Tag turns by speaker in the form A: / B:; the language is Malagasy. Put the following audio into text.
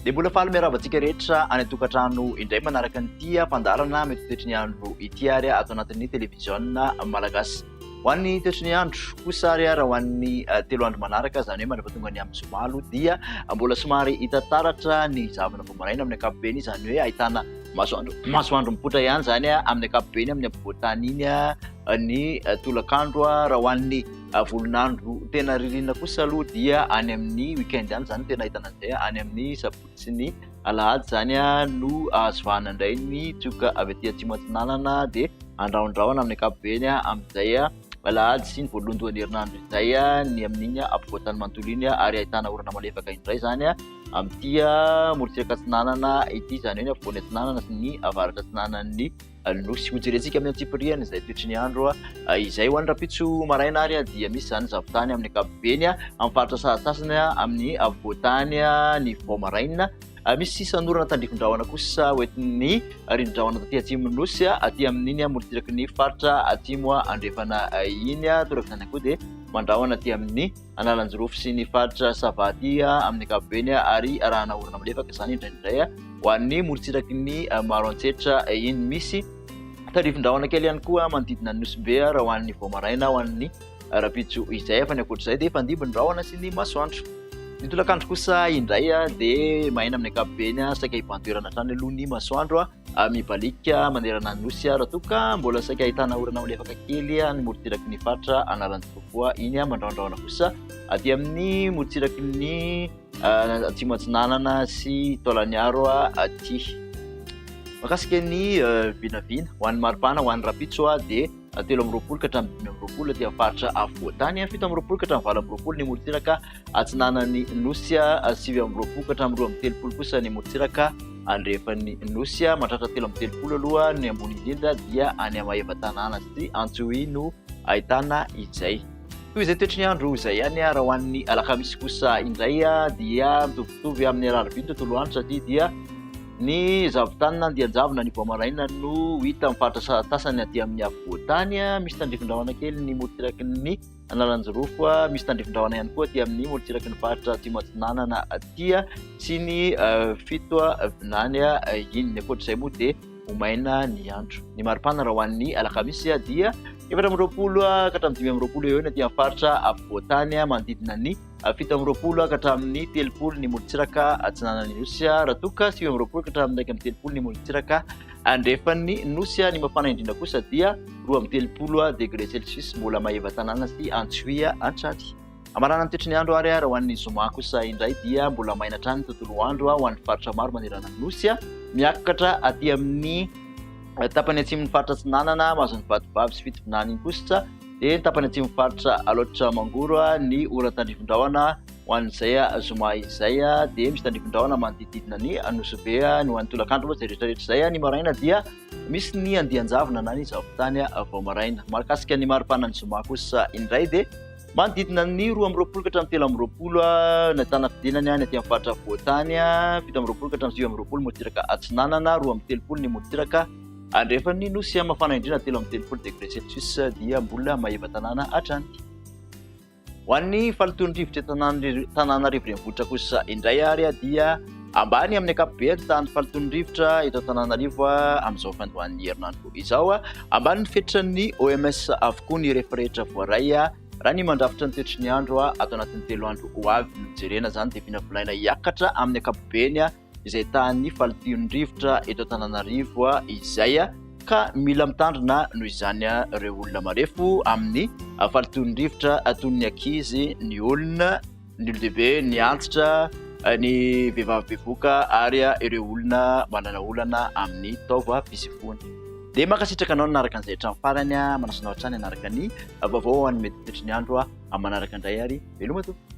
A: Dia mbola faly miarahaba antsika rehetra any an-tokantrano indray manaraka an'ity fandaharana mety ho toetry ny andro ity ary ato anatin'ny televiziona malagasy. Ho an'ny toetry ny andro kosa ary raha ho an'ny telo andro manaraka, izany hoe mandra-pahatonga ny amin'ny zoma aloha dia mbola somary hita taratra ny zavona vao maraina amin'ny ankapobeny, izany hoe ahitana masoandro masoandro mipoitra ihany izany amin'ny ankapobeny amin'ny ampovoan-tany iny ny tolakandro. Raha ho an'ny volon'andro tena ririnina kosa aloha dia any amin'ny week-end any izany tena ahitana an'izay, any amin'ny sabotsy sy ny alahady izany no azo vahana indray ny tsioka avy aty atsimo atsinanana dia andrahondrahona amin'ny ankapobeny amin'izay alahady sy ny voalohandohan'ny herinandro izay ny amin'iny ampovoan-tany manontolo iny ary ahitana orana malefaka indray izany amin'ity morontsiraka atsinanana ity, izany hoe ny afovoany atsinanana sy ny avaratra atsinanan'ny nosy. Hojerentsika amin'ny antsipiriany izay toetry ny andro izay. Ho an'ny rahampitso maraina ary dia misy izany zavon-tany amin'ny ankapobeny amin'ny faritra sasantsasany amin'ny afovoan-tany ny vao maraina. Misy sisan'orana tandrifin-drahona kosa hoentin'ny rivo-drahona taty atsimon'ny nosy aty amin'iny morontsiraky ny faritra atsimo andrefana iny. Toraka izany koa dia mandrahona aty amin'ny Analanjirofo sy ny faritra Sava aty amin'ny ankapobeny ary arahana orana malefaka izany indraindray ho an'ny morontsiraky ny Maroantsetra iny. Misy tandrifin-drahona kely ihany koa manodidina ny Nosy Be raha ho an'ny vao maraina ho an'ny rahampitso izay. Fa ny ankoatr'izay dia hifandimby ny rahona sy ny masoandro. Ny tolakandro kosa indray dia maina amin'ny ankapobeny, saika hibahan-toerana hatrany aloha ny masoandro. Mibaliaka manerana ny Nosy raha toa ka mbola saika ahitana orana malefaka kely any morontsiraky ny faritra Analanjirofo iny. Mandrahondrahona kosa aty amin'ny morontsiraky ny Atsimo Atsinanana sy Taolagnaro aty. Mahakasika ny vinavina ho an'ny maripana ho an'ny rahampitso dia 23 ka hatramin'ny 25 aty amin'ny faritra afovoan-tany, 27 ka hatramin'ny 28 ny morontsiraka atsinanan'ny Nosy, 29 ka hatramin'ny 32 kosa ny morontsiraka andrefan'ny Nosy. Mahatratra 33 aloha ny ambony indrindra dia any Maevatanàna sy Antsohihy no ahitana izay. Toy izay toetry ny andro izay ihany. Raha ho an'ny alakamisy kosa indray dia mitovitovy amin'ny alarobia ny tontolo andro satria dia ny zavon-tany na andian-javona ny vao maraina no hita amin'ny faritra sahantsasany aty amin'ny afovoan-tany. Misy tandrifin-drahona kely ny morontsiraky ny Analanjirofo, misy tandrifin-drahona ihany koa aty amin'ny morontsiraky ny faritra atsimo atsinanana aty sy ny Fitovinany iny. Ny ankoatr'izay moa dia ho maina ny andro. Ny maripana raha ho an'ny alakamisy dia 24 ka hatramin'ny 25 eo eo ny aty amin'ny faritra afovoan-tany, manodidina ny 27 ka hatramin'ny 30 ny morontsiraka atsinanan'ny Nosy, raha toa ka 29 ka hatramin'ny 31 ny morontsiraka andrefan'ny Nosy. Ny mafana indrindra kosa dia 32 degré celsius mbola Maevatanàna sy Antsohihy hatrany. Hamarana ny toetry ny andro ary raha ho an'ny zoma kosa indray dia mbola maina hatrany ny tontolo andro ho an'ny faritra maro manerana ny Nosy. Miakatra aty amin'ny tapany atsimon'ny faritra atsinanana mahazo ny Vatovavy sy Fitovinany iny kosa dia ny tapany atsimon'ny faritra Alaotra Mangoro ny ora tandrifin-drahona ho an'izay zoma izay dia misy tandrifin-drahona manodididina ny Nosy Be ny ho an'ny tolakandro moa izay rehetrarehetra izay. Ny maraina dia misy ny andian-javona na ny zavon-tany vao maraina. Mahakasika ny maripana ny zoma kosa indray dia manodidina ny 22 ka hatramin'ny 23 nahitana fidinany any aty amin'ny faritra afovoan-tany, 27 ka hatramin'ny 29 morontsiraka atsinanana, 32 ny morontsiraka andrefan'ny Nosy. Mafana indrindra 33 degré celsius dia mbola Maevatanàna hatrany. Ho an'ny fahalotoan'ny rivotra eto Antananarivo renivohitra kosa indray ary dia ambany amin'ny ankapobeny tahan'ny fahalotoan'ny rivotra eto Antananarivo amin'izao fiandohan'ny herinandro izao. Ambany ny fetran'ny OMS avokoa ny refy rehetra voaray raha ny mandrafitra ny toetry ny andro ato anatin'ny 3 andro ho avy no jerena izany dia vinavinaina hiakatra amin'ny ankapobeny izay tahan'ny fahalotoan'ny rivotra eto Antananarivo izay ka mila mitandrina noho izany ireo olona marefo amin'ny fahalotoan'ny rivotra toy ny ankizy, ny olona, ny olon-dehibe, ny antitra, ny vehivavy bevohoka ary ireo olona manana olana amin'ny taovam-pisefoana. Dia mankasitraka anao nanaraka an'izay hatramin'ny farany, manasa anao hatrany hanaraka ny vaovao ho an'ny mety toetry ny andro amin'ny manaraka indray ary veloma tompoko.